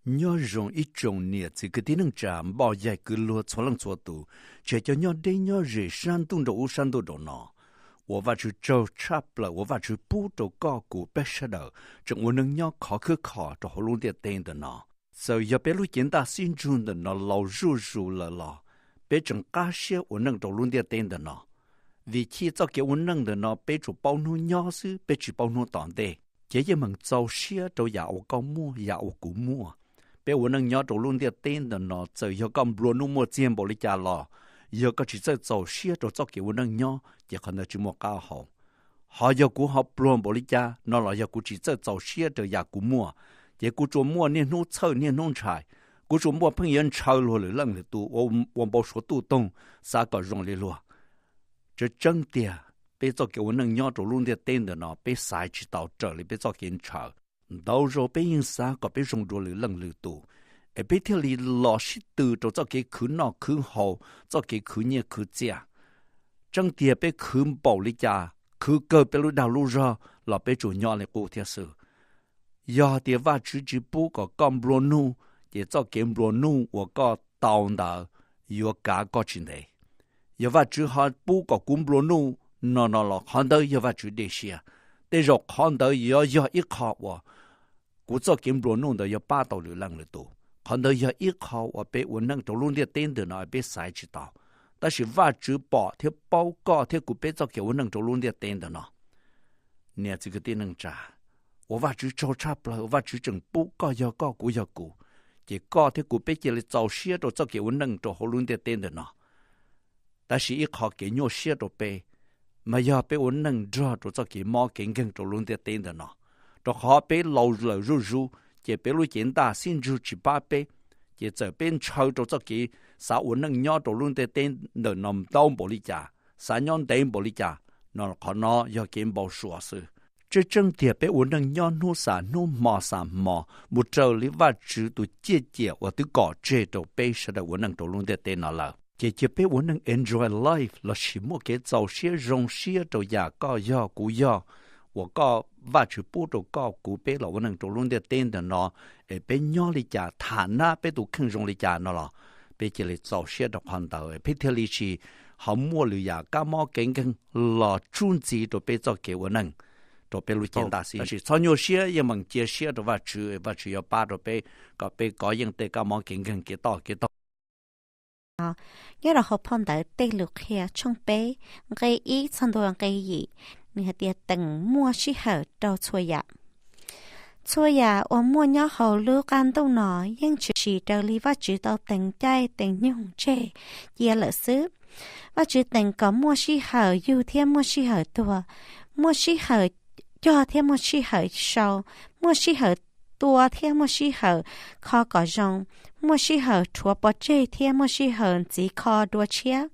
Nyob zoo ib tsoom niam txiv kwv tij neej tsa npoj yaig kwv luag txhua leej txhua tus, tsis hais cov nyob deb nyob ze sab ntuj nraum ub sab ntuj nraum no, uas Vajtswv tsaug tshaj plaws uas Vajtswv pub rau koj kuv peb sawv daws tseem ua neej nyob khov khwb kho rau hauv lub ntiaj teb ntawm no. Txawm yog peb lub cev ntaj xib ntsug ntawm no laus zuj zus lawm los peb tseem qab siab ua neej rau lub ntiaj teb ntawm no. Vim chij txoj kev ua neej ntawm no peb tsuas paub hnub nyob xwb, peb tsis paub hnub tom ntej. Ces yeej meem txaus siab rau yam uas koj muaj, yam uas kuv muaj. Peb ua neej nyob rau lub ntiaj teb ntawm no, txawm yog koj nplua nuj muaj txiag npaum li cas los, yog koj tsis txawj txaus siab rau txoj kev ua neej nyob ces qhov ntawd tsis muaj qab hau. Ho yog kuv ho pluag npaum li cas no los yog kuv tsis txawj txaus siab rau yam kuv muaj, ces kuv tsuas muaj niaj hnub txhawj niaj hnub ntshai. Kuv tsuas muaj pheej yuav ntshaw luag lwm leej lwm tus, ua npau suav tuj toog, xav kom zoo li luag. Tseeb tseeb tiag, peb txoj kev ua neej nyob rau lub ntiaj teb ntawm no peb xaiv tsis tau raws li peb txoj kev ntshaw. Ntau zaus peb yeej xav kom peb zoo dua lwm leej lwm tus, es peb thiaj li los sib tw rau txoj kev khwv noj khwv haus, txoj kev khwv nyiaj khwv txiaj. Tseeb tiag peb khwv npaum li cas, khwv kawg peb lub dag lub zog los peb tsuas nyob li qub thiab xwb. Yog tias Vajtswv tsis pub kom koj nplua nuj, ces txoj kev nplua nuj uas koj tau ntawd yuav kav koj tsis ntev. Yog Vajtswv ho pub kom kuv nplua nuj no no los qhov ntawd yog Vajtswv dej siab. Tej zaum qhov ntawd yuav yog ib qho uas kuv txoj kev nplua nuj ntawd yuav pab tau lwm leej lwm tus. Qhov ntawd yog ib qho uas peb ua neej rau lub ntiaj teb ntawm no peb xaiv tsis tau. Tab sis Vajtswv pom thiab paub koj thiab kuv peb txoj kev ua neej rau lub ntiaj teb ntawm no. Niam txiv kwv tij neej tsa, uas Vajtswv tsaug tshaj plaws uas Vajtswv tseem pub koj yog koj kuv yog kuv, ces koj thiab kuv peb cia li txaus siab rau txoj kev ua neej rau hauv lub ntiaj teb ntawm no. Tab sis ib qho kev nyuaj siab rau peb mas yog peb ua neej nrog rau txoj kev mob kev nkeeg rau lub ntiaj teb ntawm no, rau qhov peb laus lawm zuj zus, ces peb lub cev ntaj xib ntsug tsis pab peb. Ces txawm peb ntshaw rau txoj kev xav ua neej nyob rau lub ntiaj teb ntawm no ntau npaum li cas, xav nyob ntev npaum li cas, no qhov no yog kev npau suav xwb. Tseeb tseeb tiag peb ua neej nyob hnub xam hnub hmo xam hmo mus raws li Vajtswv tus ciaj ciam uas twb kom tseg rau peb sawv daws ua neej rau lub ntiaj teb no lawm. Ces cia peb ua neej enjoy life lossis muaj kev txaus siab zoo siab rau yam koj yog kuv yog, uas koj, Vajtswv pub rau koj kuv peb los ua neej rau lub ntiaj teb ntawm no, es peb nyob li cas tham nab peb tus kheej zoo li cas no los peb cia li txaus siab rau qhov ntawd peb thiaj li tsis ho muaj lwm yam kab mob kev nkeeg los tsuj ntxiv rau peb txoj kev ua neej, rau peb lub cev ntaj xib. Tab sis txhob nyuaj siab, yeej meem cia siab rau Vajtswv, Vajtswv yuav pab rau peb kom peb kov yeej tej kab mob kev nkeeg kev toj kev taug. Nyob rau hauv phau ntawv Tej Lus Qhia tshooj peb, nqe ib txog ntua nqe yim, nws hais tias Tees muaj sij hawm rau txhua yam. Txhua yam uas muaj nyob hauv lub qab ntuj no yeej tshwm sim raws li Vajtswv tau tees caij tees nyoog tseg cia lawm xwb. Vajtswv tees kom muaj sij hawm yug thiab muaj sij hawm tuag, muaj sij hawm cog thiab muaj sij hawm sau, muaj sij hawm tua thiab muaj sij hawm kho kom zoo, muaj sij hawm rhuav pov tseg thiab muaj sij hawm ntxiv kho dua tshiab.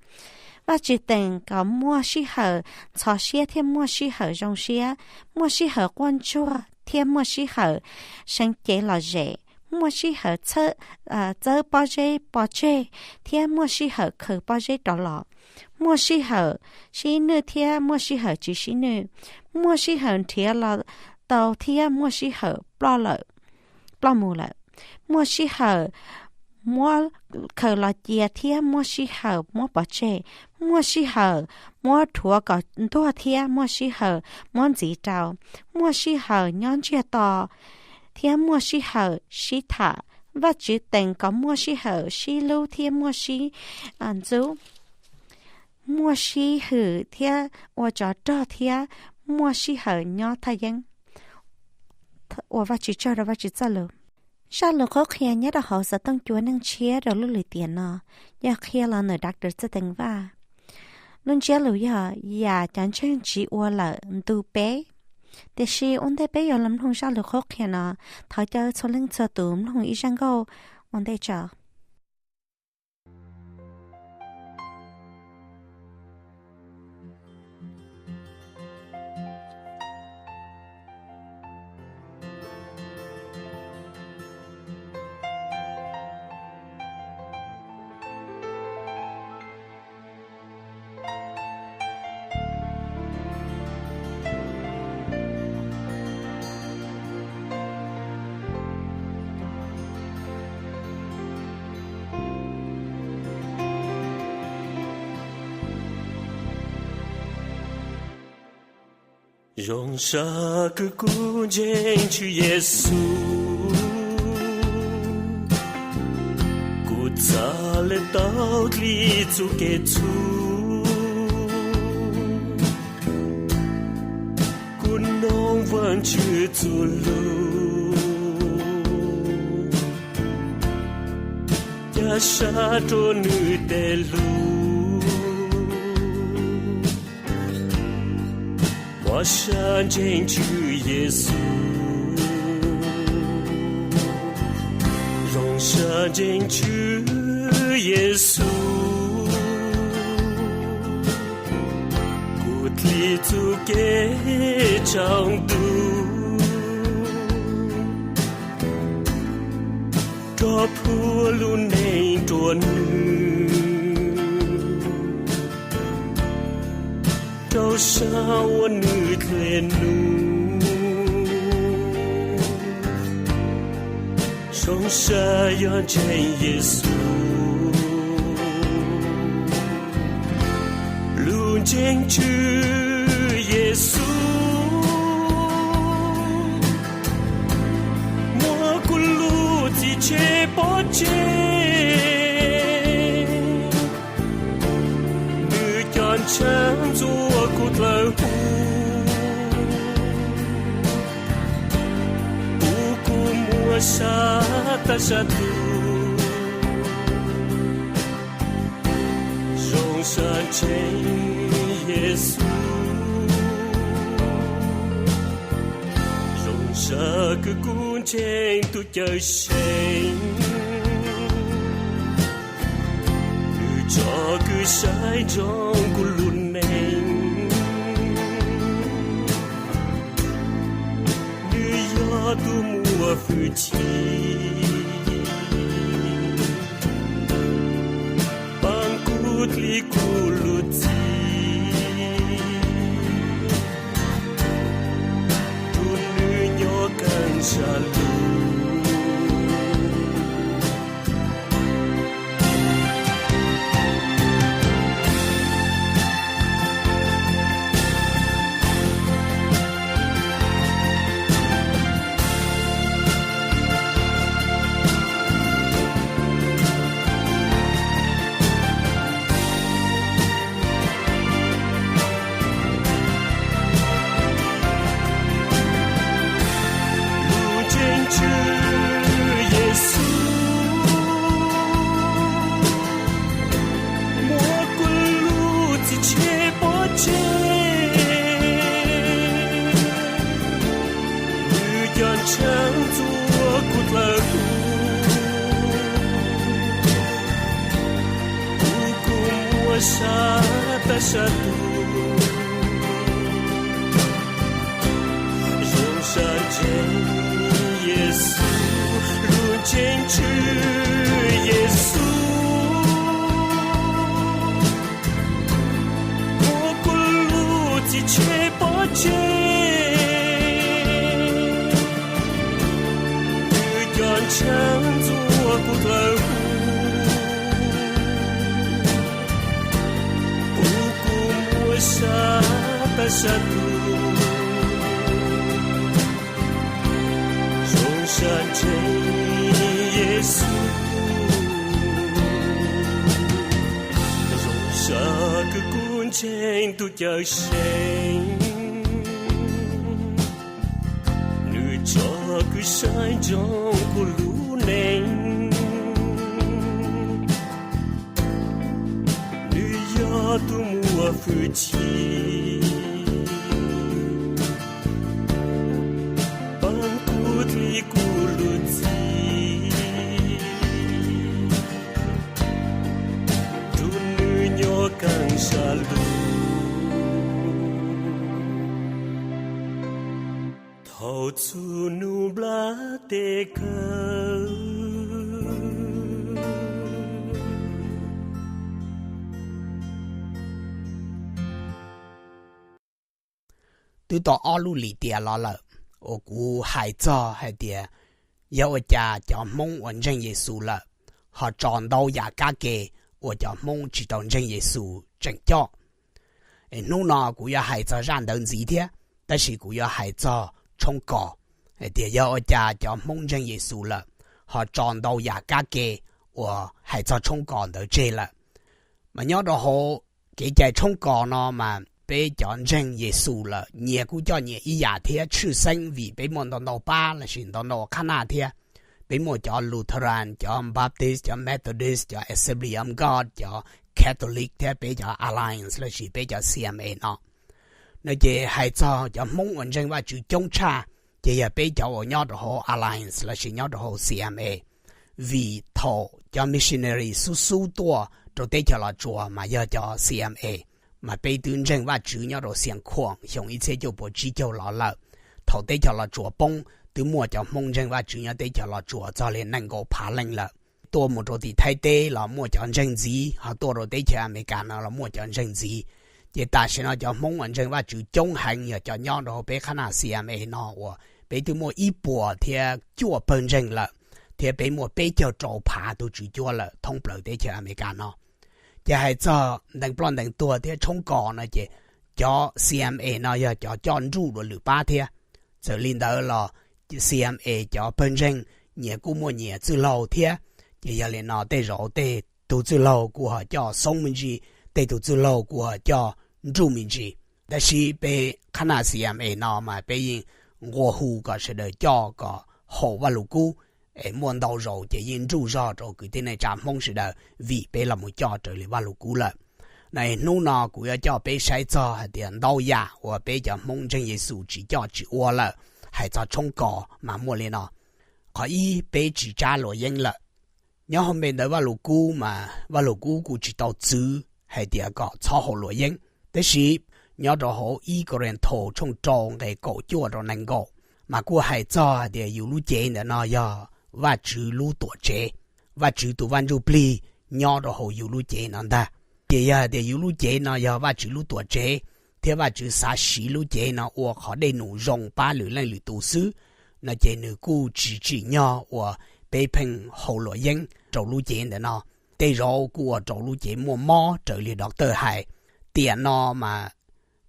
Vajtswv tees kom muaj sij hawm ntxhov siab thiab muaj sij hawm zoo siab, muaj sij hawm quaj ntsuag thiab muaj sij hawm seev cev lom zem, muaj sij hawm txawb pob zeb pov tseg thiab muaj sij hawm khaws pob zeb rov los, muaj sij hawm sib nwj thiab muaj sij hawm tsis sib nwj, muaj sij hawm nrhiav los tau thiab muaj sij hawm ploj mus lawm, muaj sij hawm muab khaws los cia thiab muaj sij hawm muab pov tseg, muaj sij hawm muab rhuav kom ntuag thiab muaj sij hawm muab ntxiv rau, muaj sij hawm nyob ntsiag to thiab muaj sij hawm sib tham. Vajtswv tees kom muaj sij hawm sib hlub thiab muaj sib ntxub, muaj sij hawm thiab ua tsov rog thiab muaj sij hawm nyob thaj yeeb. Ua Vajtswv tsaug rau Vajtswv txoj lus. Zaj lus qhuab qhia nyob rau hauv xov tooj cua neeg tshiab rau lub lim tiam no yog qhia los ntawm Doctor Txawj Teev Vaj. Lub ntsiab lus yog yam cov ntseeg tsis ua lawm ntu peb. Tiam sis ua ntej peb yuav los mloog zaj lus qhuab qhia no, thov caw txhua leej txhua tus mloog ib zaj nkauj ua ntej tso. Zoo sab kws kuv ntseeg Tswv Yexus, kuv txhad le tau dlej txuj kev txhum, kuv noog Vaajtswv txuj lug, ca sab rua nwg tej lug. Puas sab ntseeg Tswv Yexus, zoo sab ntseeg Tswv Yexus, kuv dlej txuj kev tsaus ntuj, rov phua lub neej rua nwg, rau sab ua nwg dlej num. Zoo sab yog ntseeg Yexus, lub ntseeg Tswv Yexus, muab kuv lub txim tseg pov tseg. Nwg coj ntshaw ntxuav kuv dlawg huv, ua kuv muaj sab tag sab tug. Zoo sab ntseeg Yexus, zoo sab kws kuv ntseeg tus Cawm Seej, nwg tso kws saib ntsoov kuv lub neej. Nwg yog tus muaj fwj chim, paab kuv dlej kuv lub txim, rua nwg nyob kaaj zag lug. Lub ntseeg Tswv Yexus, muab kuv lub txim tseg pov tseg. Nwg coj ntshaw ntxuav kuv dlawg huv, ua kuv muaj sab tag sab tug. Zoo sab ntseeg Yexus, lub ntseeg Tswv Yexus, muab kuv lub txim tseg pov tseg. Nwg coj ntshaw ntxuav kuv dlawg huv, ua kuv muaj sab tag sab tug. Zoo sab ntseeg Yexus, zoo sab kws kuv ntseeg tus Cawm Seej, nwg tso kws saib ntsoov kuv lub neej. Nwg yog tus muaj fwj chim, paab kuv dlej kuv lub txim, rua nwg nyob kaaj zag lug. Thaus txug nub nplaj teb kawg. Twb tau ob lub lim tiam los lawm uas kuv hais txog hais tias yog ua cas cov Hmoob uas ntseeg Yexus lawm ho tso ntau yam kab ke uas cov Hmoob tsis tau ntseeg Yexus tseem coj. Es hnub no kuv yuav hais txog zaj ntawd ntxiv thiab. Tab sis kuv yuav hais txog tshoob kos, hais tias yog ua cas cov Hmoob ntseeg Yexus lawm ho tso ntau yam kab ke uas hais txog tshoob kos ntawd tseg lawm. Mas nyob rau hauv kev cai tshoob kos no mas peb cov ntseeg Yexus lawm nyias kuj coj nyias ib yam thiab, tshwj xeeb vim peb muaj ntau ntau pab lossis ntau ntau qhab naj thiab. Peb muaj cov Lutheran, cov Baptist, cov Methodist, cov Assembly of God, cov Catholic thiab peb cov Alliance lossis peb cov C M A no. No ces hais txog cov Hmoob uas ntseeg Vajtswv coob tshaj ces yog peb cov uas nyob rau hauv Alliance lossis nyob rau hauv C M A. Vim thaum cov missionary xub xub tuaj rau teb chaws Los Tsuas mas yog cov C M A, mas peb twb ntseeg Vajtswv nyob rau Xiav Khuam xyoo ib txhiab cuaj puas tsib caug los lawm. Thaum teb chaws Los Tsuas poob twb muaj cov Hmoob ntseeg Vajtswv nyob teb chaws Los Tsuas txog li nees nkaum phav leej lawm. Tuaj mus rau tim Thaib teb los muaj cov ntseeg ntxiv, ho tuaj rau teb chaws Amelikas no los muaj cov ntseeg ntxiv. Ces tam sim no cov Hmoob uas ntseeg Vajtswv coob heev yog cov nyob rau hauv peb qhab naj C M A no uas peb twb muaj ib puas thiab cuaj pawg ntseeg lawm, thiab peb muaj peb caug rau phav tus tswv cuab lawm thoob plaws teb chaws Amelikas no. Ces hais txog ntees ploj ntees tuag thiab tshoob kos no ces cov C M A no yog cov coj nruj dua lwm pab thiab. Txawm li ntawd los C M A cov pawg ntseeg nyias kuj muaj nyias txwj laug thiab. Ces yog li no tej zaum tej tug txwj laug kuj ho coj xoob me ntsis, tej tug txwj laug kuj ho coj nruj me ntsis. Tab sis peb qhab naj C M A no mas peb yeej nqua hu kom sawv daws coj kom haum Vajluskub, es muaj ntau zaus ces yeej nruj zog rau kwv tij neej tsa Hmoob sawv daws vim peb los mus coj raws li Vajluskub lawm. No es hnub no kuv yuav coj peb saib txog hais tias ntau yam uas peb cov Hmoob ntseeg Yexus tsis coj tsis ua lawm, hais txog tshoob kos mas muaj li no. Qhov ib, peb tsis tsab luam yeeb lawm. Nyob hauv npe ntawv Vajluskub mas Vajluskub kuj tsis tau txwv hais tias kom txhob haus luam yeeb. Tab sis nyob rau hauv ib Kaureethaus tshooj rau nqe kaum cuaj rau nees nkaum mas kuj hais txog hais tias yus lub cev ntawm no yog Vajtswv lub tuam tsev, Vajtswv tus Vaj Ntsujplig nyob rau hauv yus lub cev no ntag. Ces yog hais tias yus lub cev no yog Vajtswv lub tuam tsev, thiab Vajtswv xav siv lub cev no ua qhov dej num zoo pab lwm leej lwm tus xwb, no ces nws kuj tsis tsim nyog uas peb pheej haus luam yeeb rau lub cev ntawm no. Tej zaum kuj ua rau lub cev muaj mob raws li doctor hais. Tiam no mas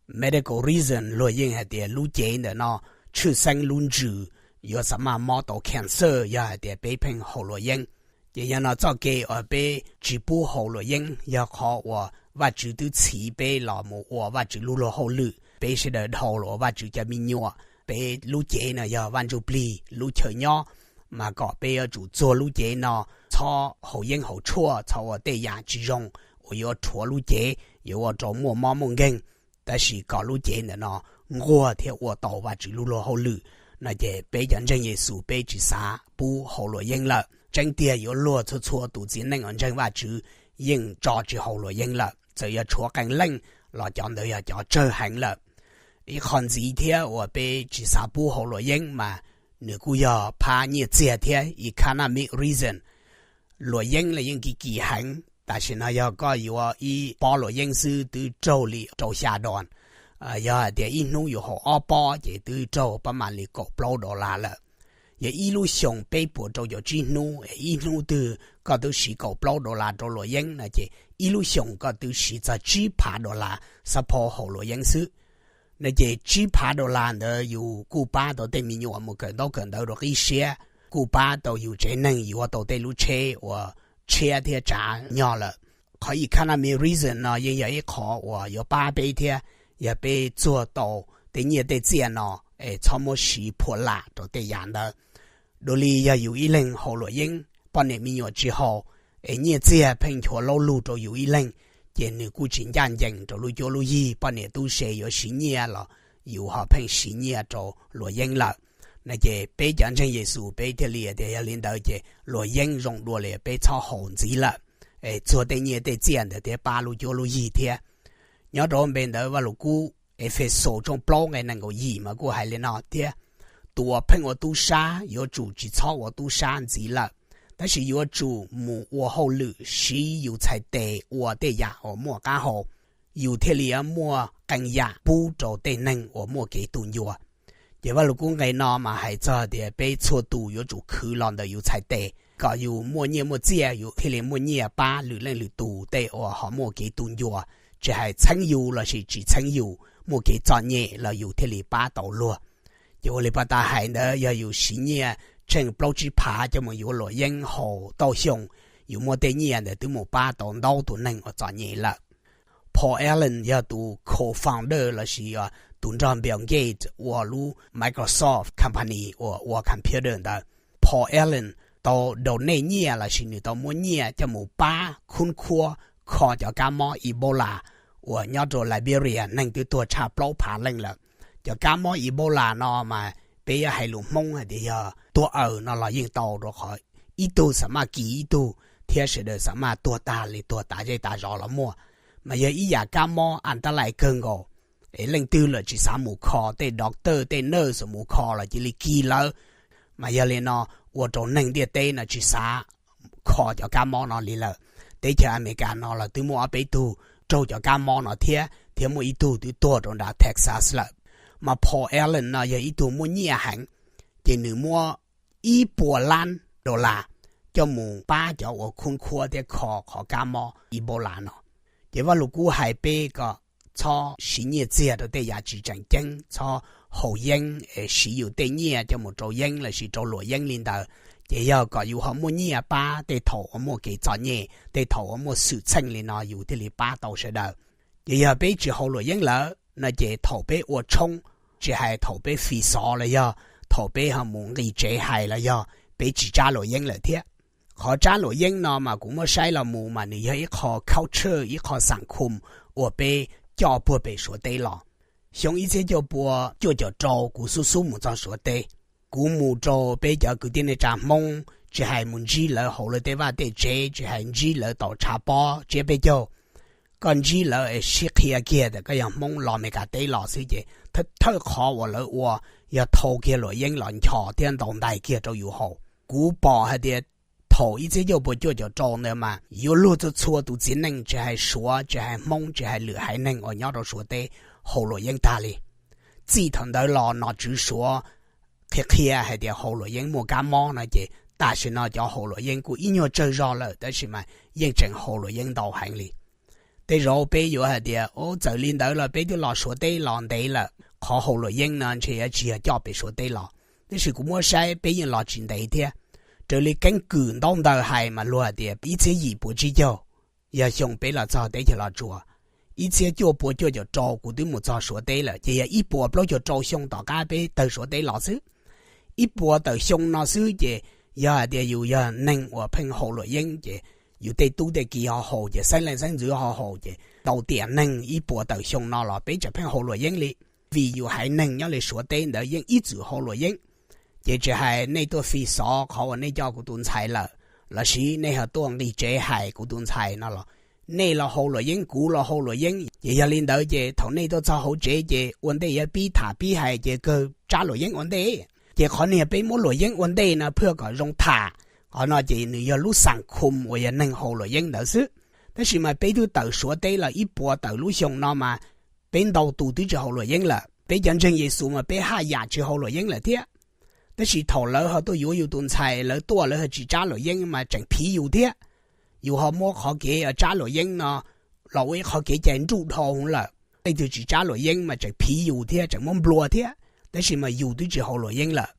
medical reason luag yeej hais tias lub cev ntawm no tshwj xeeb lub ntsws yuav xa maj mob tau cancer yog hais tias peb pheej haus luam yeeb. Ces yog no txoj kev uas peb tsis pub haus luam yeeb yog qhov uas Vajtswv twb txhiv peb los mus ua Vajtswv lub luag hauj lwm, peb sawv daws dhau los ua Vajtswv cov me nyuam. Peb lub cev no yog Vaj Ntsujplig lub chaw nyob, mas kom peb yuav tsum txuag lub cev no, txhob haus yeeb haus tshuaj, txhob ua tej yam tsis zoo uas yuav rhuav lub cev, yuav ua rau muaj mob muaj nkeeg. Tab sis kom lub cev ntawm no nquag thiab ua tau Vajtswv lub luag hauj lwm, no ces peb cov ntseeg Yexus peb tsis xav pub haus luam yeeb lawm. Tseeb tiag yuav luag txhua txhua tus txiv neej uas ntseeg Vajtswv yeej tso tsis haus luam yeeb lawm, txawm yog tshuav qee leej los cov ntawd yog cov tsawg heev lawm. Ib qho ntxiv thiab uas peb tsis xav pub haus luam yeeb mas nws kuj yog phab nyiaj txiag thiab economic reason. Luam yeeb los yeej kim kim heev, tam sim no yog koj yuav ib pob luam yeeb xwb twb raug li rau xya dos. Yog hais tias ib hnub yus haus ob pob ces twb raug pab mam li kaum plaub dollar lawm. Yog ib lub xyoos peb puas rau caum tsib hnub, ib hnub twg koj twb siv kaum plaub dollar rau luam yeeb no ces ib lub xyoos koj twb siv txog tsib phav dollar xab phau haus luam yeeb xwb. No ces tsib phav dollar ntawd yus kuj pab tau tej me nyuam mus kawm ntaub kawm ntawv rau qib siab, kuj pab tau yus tsev neeg yuav tau tej lub tsheb uas tshiab thiab tsav nyog lawm. Qhov economic reason no yeej yog ib qho uas yuav pab peb thiab, yog peb txuag tau tej nyiaj tej txiaj no es txhob muab siv phuam lam rau tej yam ntawd. Dua li yog yus ib leeg haus luam yeeb, poj niam me nyuam tsis haus, es nyiaj txiag pheej nchuav laub lug rau yus ib leeg, ces nws kuj tsis ncaj ncees rau lub cuab lub yig, poj niam tub se yuav siv nyiaj los yus ho pheej siv nyiaj rau luam yeeb lawm. No ces peb cov ntseeg Yexus peb thiaj li tias yog li ntawd ces luam yeeb zoo dua li peb txhob haus ntxiv lawm, es txuag tej nyiaj tej txiaj ntawd thiab pab lub cuab lub yig thiab. Nyob rau npe ntawv Vajluskub Efexus tshooj plaub nqe nees nkaum yim mas kuj hais li no thiab: Tus uas pheej ua tub sab yuav tsum tsis txhob ua tub sab ntxiv lawm, tab sis yuav tsum mus ua hauj lwm siv yus txhais tes ua tej yam uas muaj qab hau, yus thiaj li muaj qee yam pub rau tej neeg uas muaj kev tu ncua. Ces Vajluskub nqe no mas hais txog tias peb txhua tus yuav tsum khwv los ntawm yus txhais tes kom yus muaj nyiaj muaj txiaj, yus thiaj li muaj nyiaj pab lwm leej lwm tus tej uas ho muaj kev tu ncua, tsis hais txheeb yus lossis tsis txheeb yus, muaj kev txom nyem los yus thiaj li pab tau luag. Ces ua li pab tas hais ntawd yog yus siv nyiaj tsheej plaub tsib phav coj mus yuav luam yeeb haus tauj xyoo, yus muaj tej nyiaj ntawd twb mus pab tau ntau tus neeg uas txom nyem lawm. Paul Allen yog tus co-founder lossis tus nrog Bill Gates ua lub Microsoft company uas ua computer ntawd. Paul Allen tau donate nyiaj lossis nws tau muab nyiaj coj mus pab khub khuab kho cov kab mob Ebola uas nyob rau Liberia neeg twb tuag tshaj plaub phav leej lawm. Cov kab mob Ebola no mas peb yuav hais lus Hmoob hais tias yog tuag aws no los yeej tau, rau qhov ib tug xam maj kis ib tug thiab sawv daws xam maj tuag tag li, tuag tas zej tas zos los muaj. Mas yog ib yam kab mob antab lais kawg nkaus, es leej twg los tsis xav mus kho, tej doctor tej nurse mus kho los cia li kis lawv. Mas yog li no ua rau neeg ntiaj teb no tsis xav kho cov kab mob no li lawm. Teb chaws Amelikas no los twb muaj ob peb tug raug cov kab mob no thiab, thiab muaj ib tug twb tuag rau nram Texas lawm. Mas Paul Allen no yog ib tug muaj nyiaj heev, ces nws muab ib puas lab dollar coj mus pab cov uas khub khuab thiab kho qhov kab mob Ebola no. Ces Vaj Lug Kub hais peb kom txhob siv nyiaj txiag rau tej yam tsis tseem ceeb, txhob haus yeeb es siv yus tej nyiaj coj mus rau yeeb lossis rau luam yeeb li ntawd. Ces yog kom yus ho muaj nyiaj pab tej thaum uas muaj kev txom nyem, tej thaum uas muaj xwm txheej li no yus thiaj li pab tau sawv daws. Ces yog peb tsis haus luam yeeb lawm no ces thaum peb ua tshoob, tsis hais thaum peb fi xov los yog thaum peb ho mus nqis tsev hais los yog peb tsis tsab luam yeeb lawm thiab. Qhov tsab luam yeeb no mas kuv muab saib los mus mas nws yog ib qho culture, ib qho xam khum uas peb coj puag pem Suav teb los. Xyoo ib txhiab cuaj pua cuaj caum rau kuv xub xub mus txog Suav teb. Kuv mus rau peb cov kwv tij neej tsa Hmoob, tsis hais mus ntsib lawv hauv lawv tej vaj tej tsev, tsis hais ntsib lawv tau tshav pob tsiab peb caug, koj ntsib lawv es sib qhia kiag tias koj yog Hmoob los Amelikas teb los xwb ces thawj qhov uas lawv ua yog thau kiag luam yeeb los nchos thiab ntaus ntais kiag rau yus haus. Kuv pom hais tias thaum ib txhiab cuaj pua cuaj caum rau ntawd mas yuav luag txhua txhua tus txiv neej tsis hais Suav tsis hais Hmoob tsis hais lwm haiv neeg uas nyob rau Suav teb haus luam yeeb tag li. Txij thaum ntawd los nom tswv Suav qhia qhia hais tias haus luam yeeb muaj kab mob no ces tam sim no cov haus luam yeeb kuj ib nyuag tsawg zog lawm tab sis mas yeej tseem haus luam yeeb ntau heev li. Tej zaum peb yuav hais tias, o, txawm li ntawd los peb twb los Suav teb los ntev lawm, qhov haus luam yeeb no ntshe yuav tsis yog coj pem Suav teb los. Tab sis kuv muab saib peb yeej los tsis ntev thiab. Raws li keeb kwm ntaub ntawv hais mas luag hais tias ib txhiab yim pua tsib caug yog xyoo peb los txog teb chaws Los Tsuas. Ib txhiab cuaj pua cuaj caum rau kuv twb mus txog Suav teb lawm ces yog ib puas plaub caug rau xyoo tom qab peb tawg Suav teb los xwb. Ib puas tawm xyoo no xwb ces yog hais tias yus yog neeg uas pheej haus luam yeeb ces yus tej tub tej ki ho haus ces xeeb leej xeeb ntxwv ho haus ces ntau tiam neeg ib puas tawm xyoo no los peb tseem pheej haus luam yeeb li. Vim yus haiv neeg nyob li Suav teb ntawd yeej ib txwm haus luam yeeb. Ces tsis hais nej tuaj fi xov qhov uas nej coj kuv tus ntxhais lawm, lossis nej ho tuaj nqis tsev hais kuv tus ntxhais no los nej los haus luam yeeb kuv los haus luam yeeb. Ces yog li ntawd ces thaum nej tuaj txog hauv tsev ces ua ntej yuav pib tham pib hais ces kawg tsab luam yeeb ua ntej. Ces qhov niag peb muab luam yeeb ua ntej no phwj kom zoo tham, qhov no ces nws yog lub xam khum uas yog neeg haus luam yeeb ntawd xwb. Tab sis mas peb twb tawm Suav teb los ib puas tawm lub xyoo no mas peb ntau tus twb tsis haus luam yeeb lawm. Peb cov ntseeg Yexus mas peb haj yam tsis haus luam yeeb lawm thiab. Tab sis thaum lawv ho tuaj yuav yus tus ntxhais lawv tuaj lawv ho tsis tsab luam yeeb mas tseem phiv yus thiab. Yus ho muab qhov kev tsab luam yeeb no los ua ib qhov kev cai nruj dhau lawm. Leej twg tsis tsab luam yeeb mas tseem phiv yus thiab tseem muab nplua thiab, tab sis mas yus twb tsis haus luam yeeb lawm.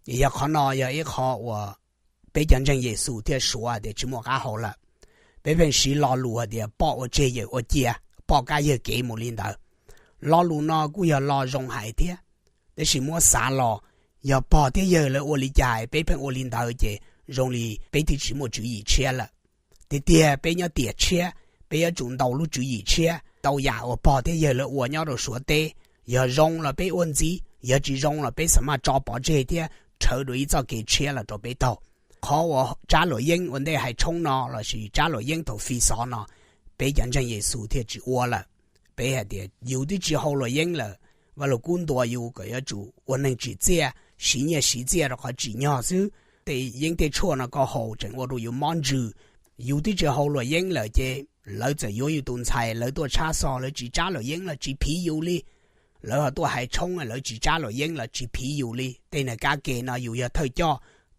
Ces yog qhov no yog ib qhov uas peb cov ntseeg Yexus thiaj suav tias tsis muaj qab hau lawm. Peb pheej siv lo lus hais tias poj ua tseg yawm ua cia, poj kab yawg kev mus li ntawd. Lo lus no kuj yog lo zoo hais thiab, tab sis muab xav los, yog pog thiab yawg lawv ua li cas peb pheej ua li ntawd ces zoo li peb twb tsis muaj tswv yim tshiab lawm. Tiag tiag peb nyob tiam tshiab, peb yuav tsum ntaus lub tswv yim tshiab. Ntau yam uas pog thiab yawg lawv ua nyob rau Suav teb, yog zoo los peb ua ntxiv, yog tsis zoo los peb xam maj tso pov tseg thiab rhawv dua ib txoj kev tshiab los rau peb taug. Qhov uas tsab luam yeeb ua ntej hais tshoob no lossis tsab luam yeeb thaum fi xov no, peb cov ntseeg Yexus thiaj tsis ua lawm. Peb hais tias yus twb tsis haus luam yeeb lawm, Vaj Lug Kub ntuas yus kom yuav tsum ua neeg tsim txiaj, siv nyiaj siv txiaj rau qhov tsim nyog xwb. Tej yeeb tej tshuaj no koj haus tseem ua rau yus mob ntsws. Yus twb tsis haus luam yeeb lawm ces lawv txawm yuav yus tus ntxhais lawv tuaj tshab xov lawv tsis tsab luam yeeb los tsis phiv yus li. Lawv ho tuaj hais tshoob lawv tsis tsab luam yeeb los tsis phiv yus li. Tej niag kab ke no yus yog thawj coj,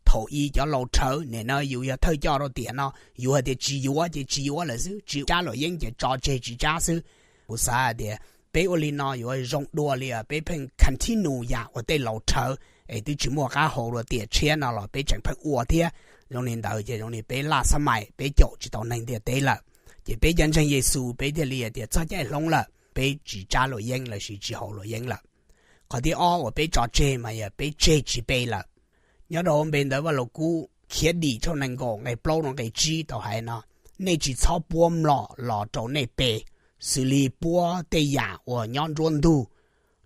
thaum i cov laus rhawv, nim no yus yog thawj coj rau tiam no, yus hais tias tsis yuav ces tsis yuav lawm xwb, tsis tsab luam yeeb ces tso tseg tsis tsab xwb. Kuv xav hais tias Peb ua li no yuav zoo dua li peb pheej continue yam uas tej laus rhawv es twb tsis muaj qab hau rau tiam tshiab no los peb tseem pheej ua thiab. Zoo li ntawd ces zoo li peb laj xab mais peb caum tsis tau neeg ntiaj teb lawm. Ces peb cov ntseeg Yexus peb thiaj li tias txog caij hloov lawm peb tsis tsab luam yeeb lossis tsis haus luam yeeb lawm. Qhov thib ob uas peb tso tseg mas yog peb tseg tsis pe lawm. Nyob rau npe ntawv Vaj Lug Kub Khiavdim tshooj nees nkaum nqe plaub rau nqe tsib tau hais no, nej tsis txhob puab mlom los rau nej pe, xws li puab tej yam uas nyob nruab ntug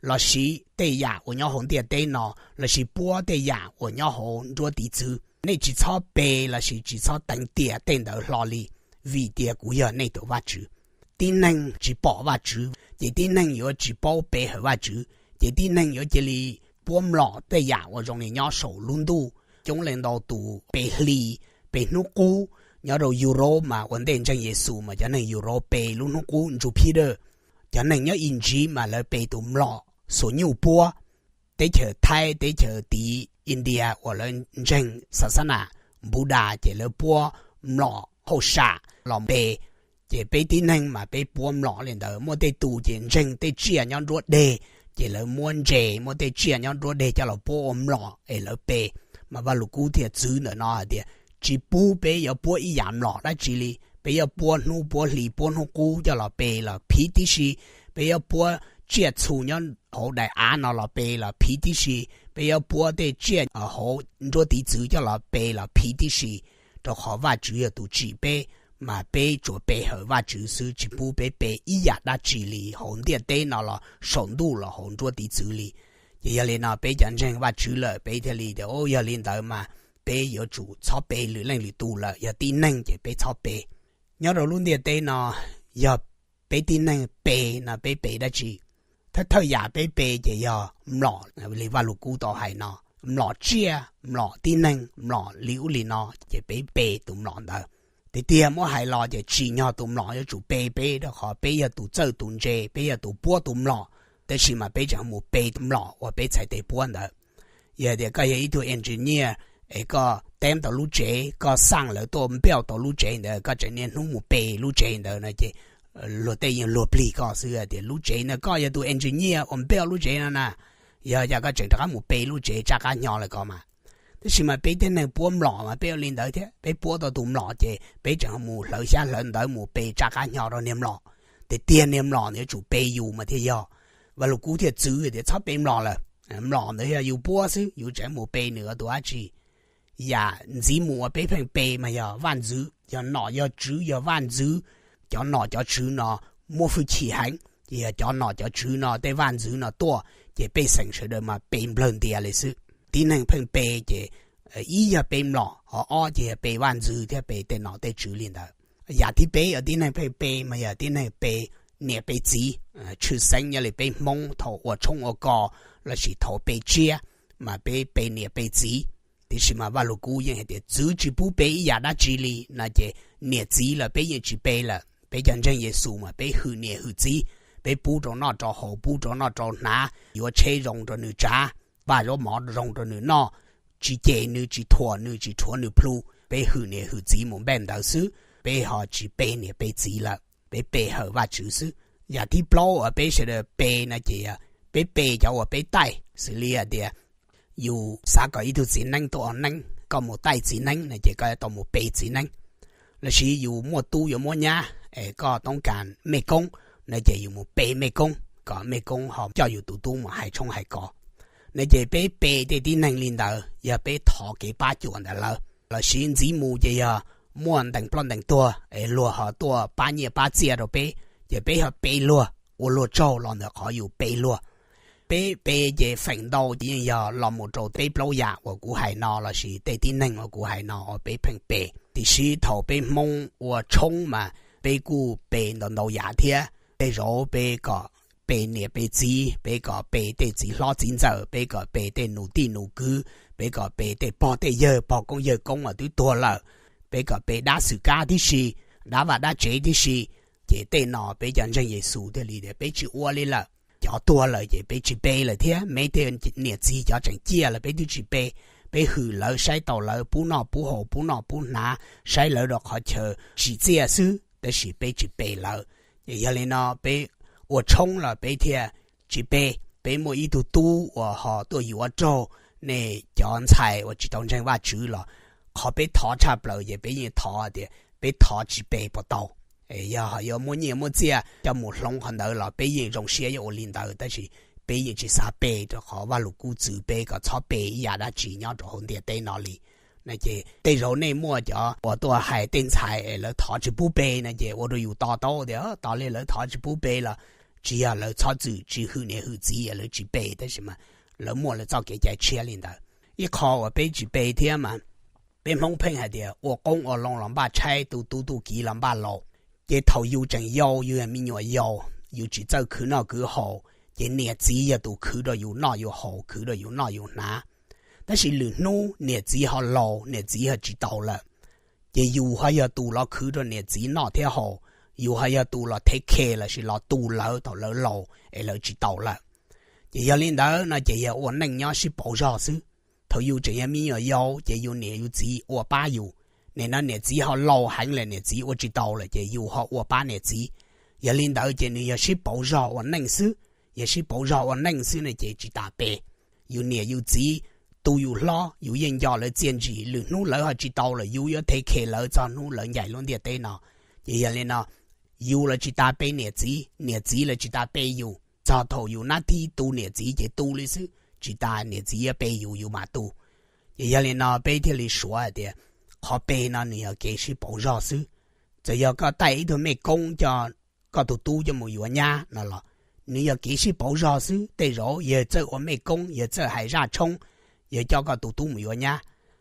lossis tej yam uas nyob hauv ntiaj teb no lossis puab tej yam uas nyob hauv nruab tiv txwv. Nej tsis txhob pe lossis tsis txhob teev tiam tej ntawd hlo li, vim tias kuv yog nej tus Vajtswv. Tib neeg tsis pom Vajtswv ces tib neeg yuav tsis paub pe hawm Vajtswv, ces tib neeg yuav cia li puab mlom tej yam uas zoo li nyob saum lub ntuj. Coob leej ntau tus pe hli, pe hnub qub. Nyob rau Europe mas ua ntej ntseeg Yexus mas cov neeg Europe pe lub hnub qub Jupiter. Cov neeg nyob Iziv mas lawv pe tus mlom xuas nyuj puab. Teb chaws Thaib, teb chaws tid India uas lawv ntseeg xas xab nas Npuda ces lawv puab mlom hauj sam los pe. Ces peb tib neeg mas peb puab mlom li ntawd. Muaj tej tus ces ntseeg tej tsiaj nyob nruab deg, ces lawv muab ntses, muab tej tsiaj nyob nruab deg coj los puab ua mlom es lawv pe. Mas Vaj Lug Kub thiaj txwv ntawm no hais tias tsis pub peb yuav puab ib yam mlom dab tsi li. Peb yuav puab hnub puab hli puab hnub qub coj los pe los phiv tib si. Peb yuav puab tsiaj txhu nyob hauv daim av no los pe los phiv tib si. Peb yuav puab tej tsiaj hauv nruab tiv txwv coj los pe los phiv tib si, rau qhov Vajtswv yog tus tsim peb, mas peb tsuas pe hawm Vajtswv xwb, tsis pub peb pe ib yam dab tsi li hauv ntiaj teb no los saum ntuj los hauv nruab tiv txwv li. Ces yog li no peb cov ntseeg Vajtswv lawm peb thiaj li tias, o, yog li ntawd mas peb yuav tsum txhob pe lwm leej lwm tus lawm, yog tib neeg ces peb txhob pe. Nyob rau lub ntiaj teb no, yog peb tib neeg pe no peb pe dab tsi? Thawj thawj yam peb pe ces yog mlom li Vaj Lug Kub tau hais no, mlom tsiaj, mlom tib neeg, mlom li ub li no, ces peb pe tus mlom ntawd. Tiag tiag muab hais los ces tsim nyog tus mlom yuav tsum pe peb, rau qhov peb yog tus txawj tus ntse, peb yog tus puab tus mlom, tab sis mas peb tseem mus pe tus mlom uas peb txhais tes puab ntawd. Yog tias koj yog ib tug engineer es koj teeb tau lub tsev, koj xaj lawv tuaj npeuj tau lub tsev ntawd, koj tseem niaj hnub mus pe lub tsev ntawd no ces luag tej yeej luag plig koj xwb tias lub tsev no koj yog tus engineer uas npeuj lub tsev no na. Yog cas koj tseem rov qab mus pe lub tsev, tsaj qab hnyo lawm koj mas. Tab sis mas peb tib neeg puab mlom mas peb ua li ntawd thiab, peb puab tau tus mlom ces peb tseem mus hlawv xyab hlawv ntawv mus pe tsaj qab hnyo rau niag mlom. Tiag tiag niag mlom yuav tsum pe yus mas thiaj yog. Vaj Lug Kub thiaj txwv tias txhob pe mlom lawm, mlom ntawd yog yus puab xwb, yus tseem mus pe nws ua tus dab tsi. Yam ntxiv mus uas peb pheej pe mas yog vaj ntxwv, yog nom yog tswv yog vaj ntxwv. Cov nom cov tswv no muaj hwj chim heev, ces yog cov nom cov tswv no, tej vaj ntxwv no tuaj ces pej xeem sawv daws mas pe nplawg ntias li xwb. Tib neeg pheej pe ces ib yog pe mlom, ho ob ces yog pe vaj ntxwv thiab pe tej nom tej tswv li ntawd. Yam thib peb uas tib neeg pheej pe mas yog tib neeg pe niam pe txiv. Tshwj xeeb nyob li peb Hmoob thaum ua tshoob ua kos lossis thaum pe tsiab mas peb pe niam pe txiv. Tiam sis mas Vaj Lug Kub yeej hais tias txwv tsis pub pe ib yam dab tsi li no ces niam txiv los peb yeej tsis pe lawm. Peb cov ntseeg Yexus mas peb hwm niam hwm txiv, peb pub rau noj rau haus, pub rau noj rau hnav, yuav tsheb zoo rau nws tsav, vaj zaub mov zoo rau nws noj, tsis cem nws, tsis thuam nws, tsis rhuav nws plhu. Peb hwm niam hwm txiv mus npaj ntawd xwb, peb ho tsis pe niam pe txiv lawm, peb pe hawm Vajtswv xwb. Yam thib plaub uas peb sawv daws pe no ces peb pe cov uas peb taij, xws li hais tias yus xav kom ib tug txiv neeb tuaj ua neeb, koj mus taij txiv neeb no ces koj yuav tau mus pe txiv neeb. Lossis yus muaj tub yuav muab nyab es koj toob kas mej koob no ces yus mus pe mej koob kom mej koob ho coj yus tus tub mus hais tshoob hais kos. No ces peb pe tej tib neeg li ntawd yog peb thov kev pab cuam ntawm lawv. Lossis ntxiv mus ces yog muaj ntees ploj ntees tuag es luag ho tuaj pab nyiaj pab txiaj rau peb, ces peb ho pe luag, ua luag tsaug los ntawm qhov yus pe luag. Peb pe ces feem ntau ces yeej yog los mus rau peb plaub yam uas kuv hais no lossis tej tib neeg uas kuv hais no uas peb pheej pe. Tiam sis thaum peb Hmoob ua tshoob mas peb kuj pe ntau ntau yam thiab. Tej zaum peb kom pe niam pe txiv, peb kom pe tej txiv hlob txiv ntxawm, peb kom pe tej nus tij nus kwv, peb kom pe tej pog tej yawg, pog koob yawg koob uas twb tuag lawm, peb kom pe dab xwm kab tib si, dab vaj dab tsev tib si. Ces tej no peb cov ntseeg Yexus thiaj li tias peb tsis ua li lawm. Cov tuag lawm ces peb tsis pe lawm thiab, me tej niam txiv cov tseem ciaj lawm peb twb tsis pe. Peb hwm lawv, saib taus lawv, pub noj pub haus, pub noj pub hnav, saib lawv rau qhov chaw tsim txiaj xwb, tab sis peb tsis pe lawv. Ces yog li no peb ua tshoob los peb thiaj tsis pe. Peb muaj ib tug tub uas ho tuaj yuav raug nej cov ntxhais uas tsis tau ntseeg Vajtswv los qhov peb thov tshaj plaws ces peb yeej thov tias peb thov tsis pe puas tau. Yog ho yuav muab nyiaj muab txiaj coj mus hloov qhov ntawd los peb yeej zoo siab yuav ua li ntawd, tab sis peb yeej tsis xav pe rau qhov Vajluskub txwv peb kom txhob pe ib yam dab tsi nyob rau hauv ntiaj teb no li. No ces tej zaum nej muaj cov uas tuaj hais tej ntxhais es lawv thov tsis pub pe no ces ua rau yus to taub tias tos li lawv thov tsis pub pe los tsis yog lawv txhob txwm tsis hwm niam hwm txiv lawv tsis pe, tab sis mas lawv muaj lawv txoj kev cai tshiab li ntawd. Ib qho uas peb tsis pe thiab mas peb Hmoob pheej hais tias ua qoob ua loo los npaj tshaib, tu tub tu kiv los npaj laus. Ces thaum yus tseem yau, yus yog me nyuam yaus, yus tsis txawj khwv noj khwv haus, ces niam txiv yog tus khwv rau yus noj yus haus, khwv rau yus noj yus hnav. Tab sis lwm hnub niam txiv ho laus, niam txiv ho tsis taus lawm, ces yus ho yog tus los khwv rau niam txiv noj thiab haus, yus ho yog tus los thev khe lossis los tu lawv thaum lawv laus es lawv tsis taus lawm. Ces yog li ntawd no ces yog ua neej nyob sib pauv zog xwb. Thaum yus tseem yog me nyuam yaus ces yus niam yus txiv ua pab yus, nim no niam txiv ho laus heev lawm, niam txiv ua tsis taus lawm ces yus ho ua pab niam txiv. Yog li ntawd ces nws yog sib pauv zog ua neej xwb. Yog sib pauv zog ua neej xwb no ces tsis tas pe. Yus niam yus txiv tu yus hlob, yus yeej nco lawv txiaj ntsim, lwm hnub lawv ho tsis tau lawm yus yuav thev khe lawv txog hnub lawv ncaim lub ntiaj teb no. Ces yog li no, yus los tsis tas pe niam txiv, niam txiv los tsis tas pe yus, txog thaum yus nab thib tu niam txiv ces tu li xwb, tsis tas niam txiv yuav pe yus yus mam tu. Ces yog li no peb thiaj li suav hais tias qhov pe no nws yog kev sib pauv zog xwb. Txawm yog koj taij ib tug mej koob coj koj tus tub coj mus yuav nyab no los nws yog kev sib pauv zog xwb. Tej zaum yawg txawj ua mej koob, yawg txawj hais zaj tshoob, yawg coj koj tus tub mus yuav nyab,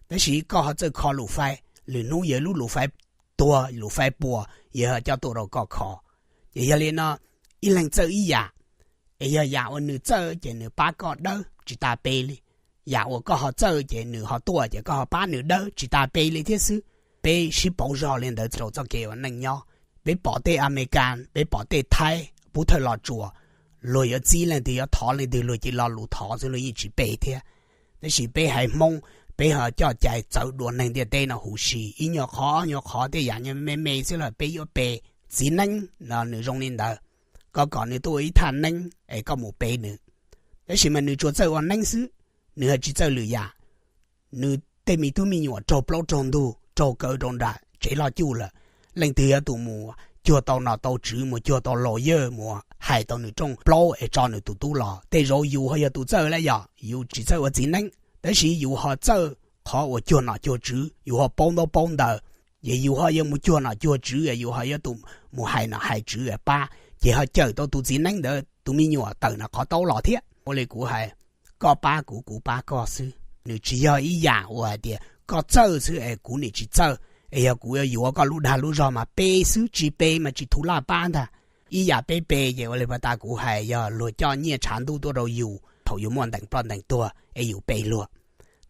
tab sis koj ho txawj kho lus fais, lwm hnub yawg lub lus fais tuag lus fais puas yawg ho coj tuaj rau koj kho. Ces yog li no, ib leeg txawj ib yam, es yog yam uas nws txawj ces nws pab koj dawb tsis tas pe li. Yam uas koj ho txawj ces nws ho tuaj ces koj ho pab nws dawb tsis tas pe li thiab xwb. Peb sib pauv zog li ntawd rau txoj kev ua neej nyob. Peb pom tej Amelikas, peb pom tej Thaib, pub thawj los tsuas, luag yuav txib leej twg yuav thov leej twg luag cia li lo lus thov xwb, luag yeej tsis pe thiab. Tab sis peb haiv Hmoob, peb ho coj cai txawv dua neeg ntiaj teb no huv si, ib nyuag qhov ob nyuag qhov tej yam me me xwb los peb yuav pe. Txiv neeb no nws zoo li ntawd, koj kom nws tuaj ua ib thaj neeb es koj mus pe nws, tab sis mas nws tsuas txawj ua neeb xwb, nws ho tsis txawj lwm yam. Nws tej me tub me nyuam raug plaub raug ntug raug kaw rau nram tsev loj cuj lawm, leej twg yuav tus mus cuag tau nom tau tswv, mus cuag tau lawyer, mus hais tau nws rooj plaub es tso nws tus tub los? Tej zaum yus ho yog tus txawj lawm, yog yus tsis txawj ua txiv neeb, tab sis yus ho txawj qhov uas cuag nom cuag tswv, yus ho paub ntaub paub ntawv, ces yus ho yuav mus cuag nom cuag tswv, yus ho yuav tus mus hais nom hais tswv pab, ces ho cawm tau tus txiv neeb ntawd tus me nyuam tawm nram qhov taub los thiab. Ua li kuv hais, koj pab kuv, kuv pab koj xwb. Nws tsis yog ib yam uas hais tias koj txawj xwb es kuv nim tsis txawj, es yog kuv yuav yuav koj lub dag lub zog mas pe xwb, tsis pe mas tsis thum laj pab ntag. Ib yam peb pe ces ua li pas tas kuv hais, yog luag coj nyiaj tshav ntuj tuaj rau yus thaum yus muaj ntees ploj ntees tuag es yus pe luag.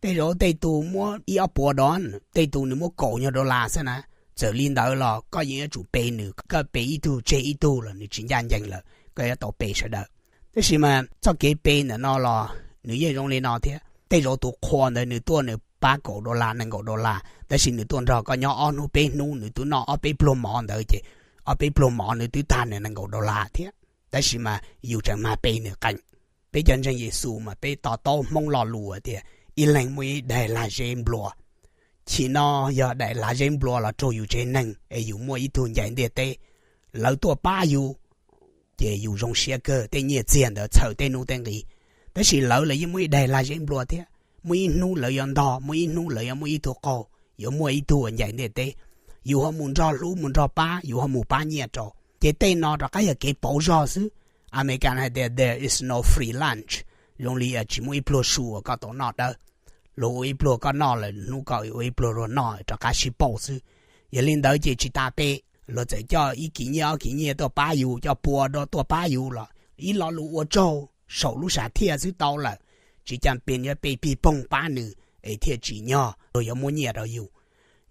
Tej zaum tej tus muab ib ob puas do, tej tus nws muab kaum nyuag dollar xwb na. Txawm li ntawd los koj yeej yuav tsum pe nws, koj pe ib tug tseg ib tug los nws tsis ncaj ncees lawm, koj yuav tau pe sawv daws. Tab sis mas txoj kev pe ntawm no los nws yeej zoo li no thiab. Tej zaum tus qhua ntawd nws tuaj nws pab kaum dollar, nees nkaum dollar, tab sis nws tuaj nrog koj nyob ob hnub peb hnub, nws twb noj ob peb pluag mov ntawd ces ob peb pluag mov nws twb tag nws nees nkaum dollar thiab. Tab sis mas yus tseem mag pe nws qees. Peb cov ntseeg Yexus mas peb to taub Hmoob lo lus tias ib leeg muaj ib daim lag zeb nplua. Chim no yog daim lag zeb nplua los raug yus tsev neeg es yus muaj ib tug ncaim ntiaj teb, lawv tuaj pab yus, ces yus zoo siab kawg, tej nyiaj txiag ntawd txhawm tej hnub tej nqi. Tab sis lawv los yeej muaj ib daim lag zeb nplua thiab, muaj ib hnub lawv yuav ntog, muaj ib hnub lawv yuav muaj ib tug qaug, yuav muaj ib tug uas ncaim ntiaj teb, yus ho mus nrog hlub mus nrog pab, yus ho mus pab nyiaj rau. Ces tej no rov qab yog kev pauv zog xwb. Amelikas hais tias there is no free lunch, zoo li tsis muaj ib pluag su uas koj tau noj dawb. Luag ua ib pluag koj noj lawm, hnub koj ua ib pluag luag noj, rov qab sib pauj xwb. Yog li ntawd ces tsis tas pe, luag txawm coj ib kis nyiaj ob kis nyiaj tuaj pab yus, coj pua rau tuaj pab yus los ib lo lus ua tsaug saum lub sam thiaj xwb tau lawm. Tsis cam pes yuav pe pig poog pab nws es thiaj tsim nyog luag yuav muab nyiaj rau yus.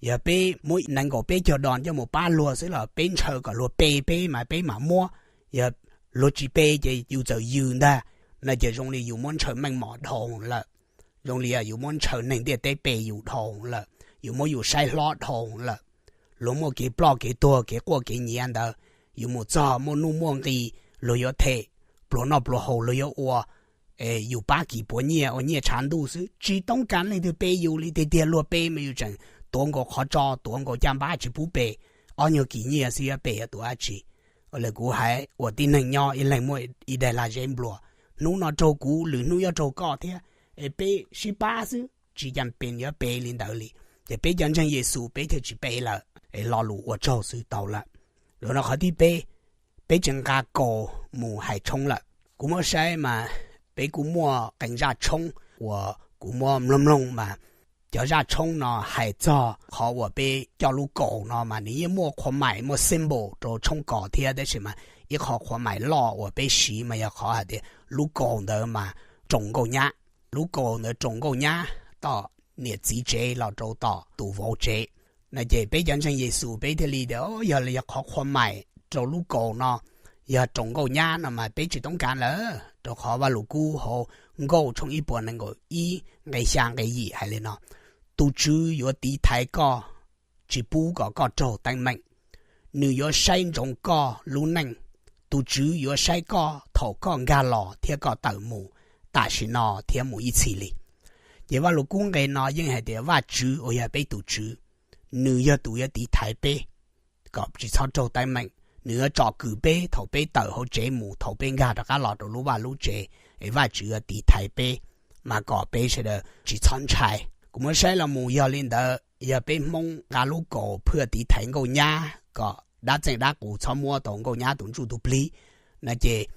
Yog peb muab nees nkaum peb caug dos coj mus pab luag xwb los peb ntshaw kom luag pe peb mas peb mam muab. Yog luag tsis pe ces yus txawm yws ntag, no ces zoo li yus muab ntshaw meej mom dhau lawm. Zoo li yus muab ntshaw neeg ntiaj teb pe yus dhau lawm, yus muab yus saib hlob dhau lawm. Luag muaj kev ploj kev tuag kev quaj kev nyiav ntawd, yus mus txog muaj nuj muaj nqis, luag yuav them, pluas noj pluas haus luag yuav ua, yus pab kis puav nyiaj ua nyiaj tshav ntuj xwb, tsis toob kas leej twg pe yus li. Tiag tiag luag pe mas yus tseem tuav nkaus qhov tso, tuav nkaus caj npab tsis pub pe. Ob nyuag kis nyiaj xwb yuav pe yuav tuav dab tsi? Ua li kuv hais, ua tib neeg nyob ib leeg muaj ib daim lag zeb nplua, hnub no raug kuv, lwm hnub yuav raug koj thiab. Es peb sib pab xwb, tsis cam pes yuav pe li ntawd li. Ces peb cov ntseeg Yexus peb thiaj tsis pe lawm, es lo lus ua tsaug xwb tau lawm. Lus no qhov thib peb, peb tseem nqa kaus mus hais tshoob lawm. Kuv muab saib mas peb kuj muaj qee zaj tshoob uas kuv muab mloog mloog mas cov zaj tshoob no hais txog qhov uas peb coj lub kaus no mas nws yeej muaj qhua maim, muaj symbol rau tshoob kos thiab, tab sis mas ib qho qhua maim loj uas peb siv mas yog qhov hais tias lub kaus ntawd mas roos nkauj nyab. Lub kaus ntawd roos nkauj nyab tom niam txiv tsev los rau tom tus vauv tsev. No ces peb cov ntseeg Yexus peb thiaj li tias, yog li yog qhov qhua maim rau lub kaus no yog roos nkauj nyab no mas peb tsis toob kas lawm, rau qhov Vaj Lug Kub hauv Nkauj tshooj ib puas nees nkaum ib nqe xya nqe yim hais li no: Tus Tswv yuav tiv thaiv koj, tsis pub kom koj raug teeb meem. Nws yuav saib ntsoov koj lub neej. Tus Tswv yuav saib koj thaum koj nkag los thiab koj tawm mus, tam sim no thiab mus ib txhis li. Ces Vaj Lug Kub nqe no yeej hais tias Vajtswv uas yog peb tus Tswv, nws yog tus yuav tiv thaiv peb kom tsis txhob raug teeb meem. Nws yuav tsom kwm peb thaum peb tawm hauv tsev mus, thaum peb nkag rov qab los rau lub vaj lub tsev, es Vajtswv yuav tiv thaiv peb, mas kom peb sawv daws tsis txhob ntshai. Kuv muab saib los mus yog li ntawd, yog peb Hmoob nqa lub kaus phwj tiv thaiv nkauj nyab kom dab txeej dab qus txhob muab tau nkauj nyab tus ntsuj tus plig, no ces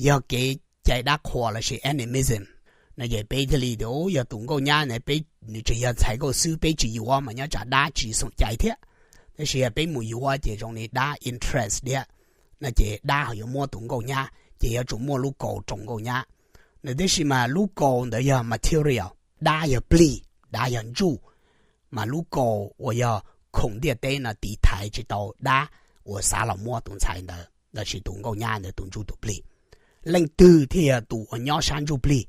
yog kev cai dab qhuas lossis animism. No ces peb thiaj li tias, yog tus nkauj nyab ntawd peb, nws tseem yog ntxhais nkauj xwb peb tsis yuav mas nyob tsam dab tsis xoom cai thiab. Tab sis yog peb mus yuav ces zoo li dab interest thiab, no ces dab ho yuav muab tus nkauj nyab, ces yuav tsum muaj lub kaus roos nkauj nyab. No tab sis mas lub kaus ntawd yog material, dab yog plig, dab yog ntsuj, mas lub kaus uas yog khoom ntiaj teb no tiv thaiv tsis tau dab uas xav los muab tus ntxhais ntawd lossis tus nkauj nyab ntawd tus ntsuj tus plig. Leej twg thiaj yog tus uas nyob sab ntsuj plig,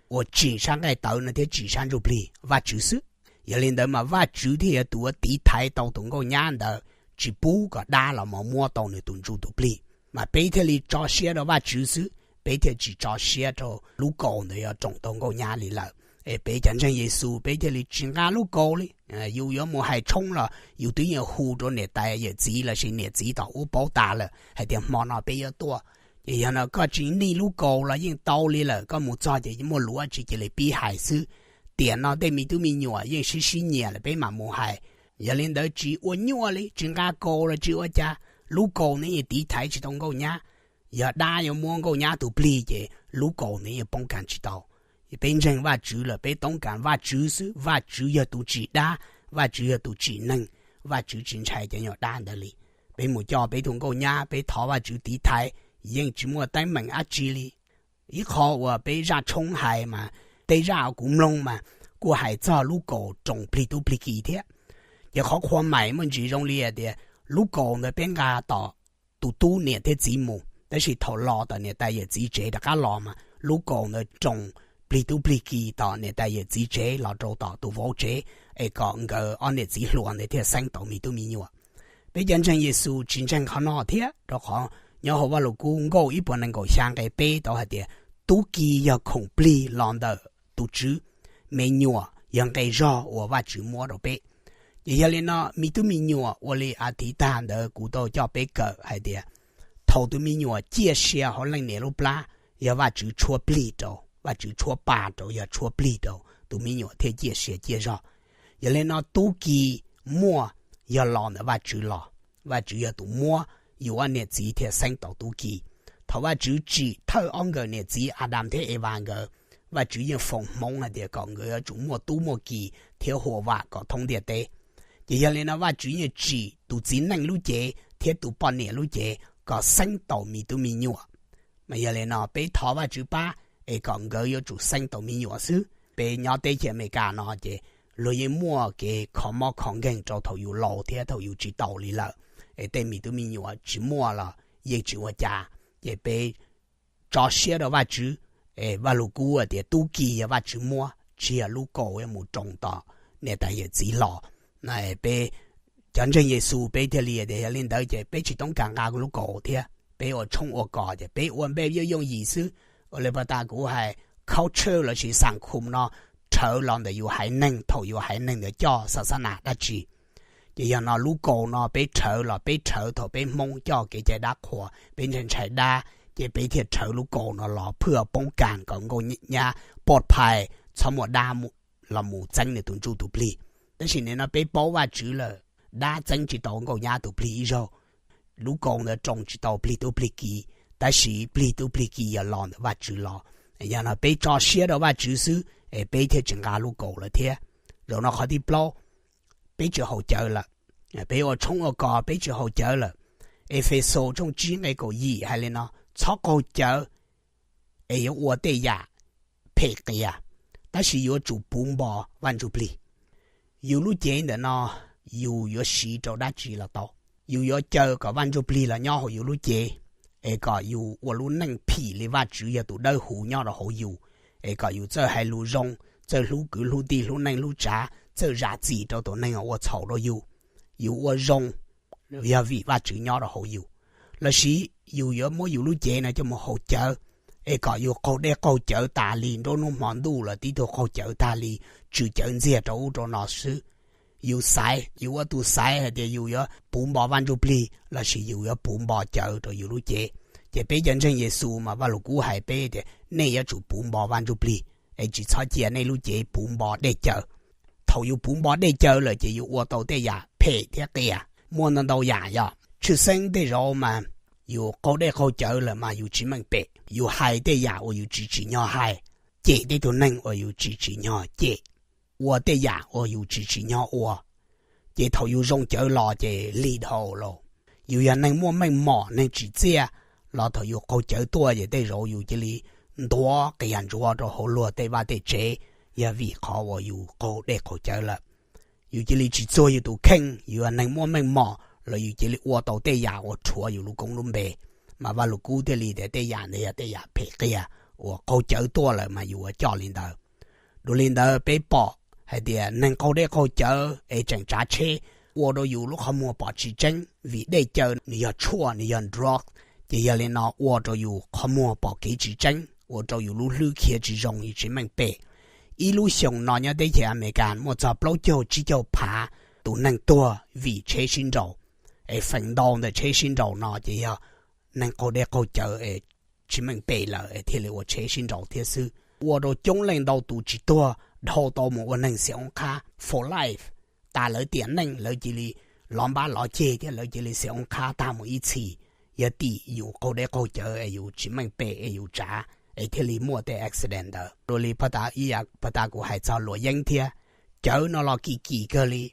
uas tsim sab nqaij tawv no thiab tsim sab ntsuj plig? Vajtswv xwb. Yog li ntawd mas Vajtswv thiaj yog tus uas tiv thaiv tau tus nkauj nyab ntawd, tsis pub kom dab los mus muab tau nws tus ntsuj tus plig. Mas peb thiaj li tso siab rau Vajtswv xwb, peb thiaj tsis tso siab rau lub kaus ntawd yuav roos tau nkauj nyab li lawm. Es peb cov ntseeg Yexus peb thiaj li tsis nqa lub kaus li. Yus yuav mus hais tshoob los yus twb yeej hu rau niam tais yawm txiv lossis niam txiv tom ub paub tas lawm hais tias hmo no peb yuav tuaj. Ces yog no koj tsis nij lub kaus los yeej tau li lawm, koj mus txog ces muaj lus dab tsi cia li pib hais xwb. Tiam no tej me tub me nyuam yeej sib sib nyiam lawm peb mam mus hais. Yog li ntawd tsis ua nyuaj li, tsis nqa kaus los tsis ua cas, lub kaus nws yeej tiv thaiv tsis tau nkauj nyab. Yog dab yuav muab nkauj nyab tus plig ces lub kaus nws yeej poob kas tsis tau. Peb ntseeg Vajtswv lawm peb toob kas Vajtswv xwb, Vajtswv yog tus tsim dab, Vajtswv yog tus tsim neeg, Vajtswv tsis ntshai cov nyuag dab ntawd li. Peb mus coj peb tus nkauj nyab, peb thov Vajtswv tiv thaiv, yeej tsis muaj teeb meem dab tsi li. Ib qho uas peb zaj tshoob hais mas tej zaj uas kuv mloog mas kuj hais txog lub kaus roos plig tub plig ki thiab. Ces qhov qhua maim muaj ntsis zoo li hais tias lub kaus ntawd peb nqa tom tus tub niam thiab txiv mus, tab sis thaum los tom niam tais yawm txiv tsev rov qab los mas lub kaus ntawd roos plig tub plig ki tom niam tais yawm txiv tsev los rau tom tus vauv tsev, es kom nkawd ob niam txiv hluas ntawd thiaj xeeb tau me tub me nyuam. Peb cov ntseeg Yexus tsis ntseeg qhov no thiab, rau qhov nyob hauv Vaj Lug Kub Nkauj ib puas nees nkaum xya nqe peb tau hais tias tub ki yog khoom plig los ntawm tus Tswv, me nyuam yog nqe zog uas Vajtswv muab rau peb. Ces yog li no me tub me nyuam ua li a thiv tag ntawd kuv tau coj peb kawm hais tias thaum tus me nyuam ciaj sia hauv leej niam lub plab, yog Vajtswv tshuab plig rau, Vajtswv tshuab pa rau, yog tshuab plig rau tus me nyuam thiaj ciaj sia ciaj zog. Yog li no tub ki muaj yog los ntawm Vajtswv los, Vajtswv yog tus muab, yus ob niam txiv thiaj xeeb tau tub ki. Thaum Vajtswv tsim thawj ob nkawm niam txiv Adas thiab Evas nkawd, Vajtswv yeej foom hmoov hais tias kom nkawd yuav tsum muaj tub muaj ki thiab huam vam kom thoob ntiaj teb. Ces yog li no Vajtswv yeej tsim tus txiv neej lub cev thiab tus poj niam lub cev kom xeeb tau me tub me nyuam. Mas yog li no peb thov Vajtswv pab es kom nkawd yuav tsum xeeb tau me nyuam xwb. Peb nyob teb chaws Amelikas no ces luag yeej muaj kev kho mob kho nkeeg rau thaum yus laus thiab thaum yus tsis taus li lawm, es tej me tub me nyuam tsis muaj los yeej tsis ua cas. Ces peb tso siab rau Vajtswv, es Vaj Lug Kub tias tub ki yog Vajtswv muab, tsis yog lub kaus yuav mus roos tom niam tais yawm txiv los. Peb cov ntseeg Yexus peb thiaj li tias yog li ntawd ces peb tsis toob kas nqa lub kaus thiab, peb ua tshoob ua kos ces peb ua npe yooj yooj yim xwb. Ua li pas tas kuv hais, culture lossis xam khum no rhawv los ntawm yus haiv neeg thaum yus haiv neeg ntawd coj xa xa nas dab tsi. Ces yog no lub kaus no peb rhawv los peb rhawv thaum peb Hmoob coj kev cai dab qhuas, peb ntshai ntshai dab, ces peb thiaj rhawv lub kaus no los phwj poob kas kom nkauj nyab pov phais txhob muaj dab los mus txeeb nws tus ntsuj tus plig. Tab sis nim no peb paub Vajtswv lawm, dab txeeb tsis tau nkauj nyab tus plig ib zaug, lub kaus ntawd roos tsis tau plig tub plig ki, tab sis plig tub plig ki yog los ntawm Vajtswv los. Yog no peb tso siab rau Vajtswv xwb es peb thiaj tsis nqa lub kaus lawm thiab. Zaum no qhov thib plaub, peb tsis haus cawv lawm. Peb ua tshoob ua kos peb tsis haus cawv lawm. Efexus tshooj tsib nqe kaum yim hais li no, txhob qaug cawv es yuav ua tej yam phem qias, tab sis yuav tsum puv npo Vaj Ntsujplig. Yus lub cev ntawm no yus yuav siv rau dab tsi los tau. Yus yuav caw kom Vaj Ntsujplig los nyob hauv yus lub cev, es kom yus ua lub neej phim li Vajtswv yog tus dawb huv nyob rau hauv yus, es kom yus txawj hais lus zoo, txawj hlub kwv hlub tij hlub neej hlub tsav, txawj zam txim rau tus neeg ua txhaum rau yus. Yus ua zoo yog vim Vajtswv nyob rau hauv yus. Lossis yus yuav muab yus lub cev no coj mus haus cawv, es kom yus qaug dej qaug cawv tas li, nruab hnub hmo ntuj los tib tug qaug cawv tas li, tswm cawv ntxiag rau ub rau no xwb. Yus xaiv, yus ua tus xaiv hais tias yus yuav puv npo Vaj Ntsujplig lossis yus yuav puv npo cawv rau yus lub cev. Ces peb cov ntseeg Yexus mas Vaj Lug Kub hais peb tias nej yuav tsum puv npo Vaj Ntsujplig, es tsis txhob cia nej lub cev puv npo dej cawv. Thaum yus puv npo dej cawv lawm ces yus ua tau tej yam phem thiab qias. Muaj ntau ntau yam yog tshwj xeeb tej zaum mas yus qaug dej qaug cawv lawm mas yus tsis meej pem, yus hais tej yam uas yus tsis tsim nyog hais, cem tej tug neeg uas yus tsis tsim nyog cem, ua tej yam uas yus tsis tsim nyog ua. Ces thaum yus zoo cawv los ces lig dhau lawm. Yus yog neeg muaj meej mom neeg tsim txiaj, los thaum yus qaug cawv tuaj ces tej zaum yus cia li ntuav qias ntsuav rau hauv luag tej vaj tej tsev, yog vim qhov uas yus qaug dej qaug cawv lawm. Yus cia li tsis txuag yus tus kheej, yus yog neeg muaj meej mom los yus cia li ua tau tej yam uas rhuav yus lub koob lub npe. Mas Vaj Lug Kub thiaj li tias tej yam ntawd yog tej yam phem qias uas qaug cawv tuaj lawm mas yus yuav coj li ntawd. Dua li ntawd peb pom hais tias neeg qaug dej qaug cawv es tseem tsav tsheb ua rau yus lub qhov muag pom tsis tseeb, vim dej cawv nws yog tshuaj, nws yog drug, ces yog li no ua rau yus qhov muag pom kev tsis tseeb, ua rau yus lub hlwb khiav tsis zoo, yus tsis meej pem. Ib lub xyoos no nyob teb chaws Amelikas muaj txog plaub caug tsib caug phav tus neeg tuag vim tsheb sib nraus. Es feem ntau ntawm tsheb sib nraus no ces yog neeg qaug dej qaug cawv es tsis meej pem lawm es thiaj li ua tsheb sib nraus thiab xwb. Ua rau coob leej ntau tus tsis tuag dhau tau mus ua neeg xiam oob qhab for life, tas lawv tiam neej lawv cia li lov npab lov ceg thiab lawv cia li xiam oob qhab tag mus ib txhis. Yog tim yus qaug dej qaug cawv es yus tsis meej pem es yus tsav es thiaj li muaj tej accident ntawd. Dua li pab tas ib yam pab tas kuv hais txog luam yeeb thiab, cawv no los kim kim kawg li.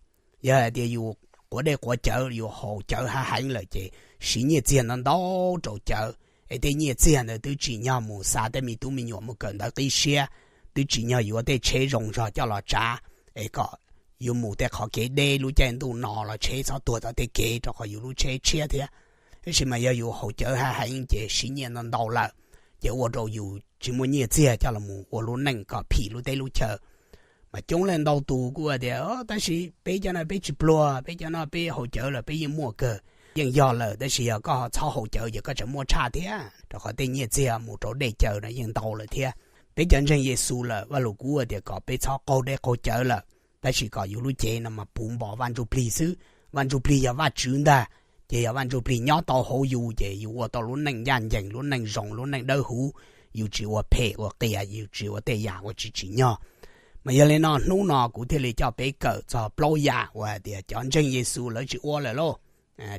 Yog hais tias yus quav dej quav cawv, yus haus cawv hav heev lawm ces siv nyiaj txiag ntau ntau rau cawv, es tej nyiaj txiag ntawd twb tsim nyog mus xa tej me tub me nyuam mus kawm ntawv qib siab, twb tsim nyog yuav tej tsheb zoo zog coj los tsav, es kom yus mus tej qhov kev deb lub caij ntuj no los tsheb txhob tuag tom tej kev rau qhov yus lub tsheb tshiab thiab. Tab sis mas yog yus haus cawv hav heev ces siv nyiaj ntau ntau lawm, ces ua rau yus tsis muaj nyiaj txiag coj los mus ua lub neej kom phim lub teb lub chaw. Mas coob leej ntau tus kuj tias, tab sis peb cov no peb tsis pluag, peb cov no peb haus cawv lawm peb yeej muaj kawg. Yeej yog lawm, tab sis yog koj ho txhob haus cawv ces koj tseem muaj tshaj thiab, rau qhov tej nyiaj txiag mus rau dej cawv no yeej ntau lawm thiab. Peb cov ntseeg Yexus lawm, Vaj Lug Kub tias kom peb txhob qaug dej qaug cawv lawm, tab sis kom yus lub cev no mas puv npo Vaj Ntsujplig xwb. Vaj Ntsujplig yog Vajtswv ntag, ces yog Vaj Ntsujplig nyob tau hauv yus ces yus ua tau lub neej ncaj ncees, lub neej zoo, lub neej dawb huv, yus tsis ua phem ua qias, yus tsis ua tej yam uas tsis tsim nyog. Mas yog li no hnub no kuv thiaj li coj peb kawm txog plaub yam uas hais tias cov ntseeg Yexus lawv tsis ua lawm lauj.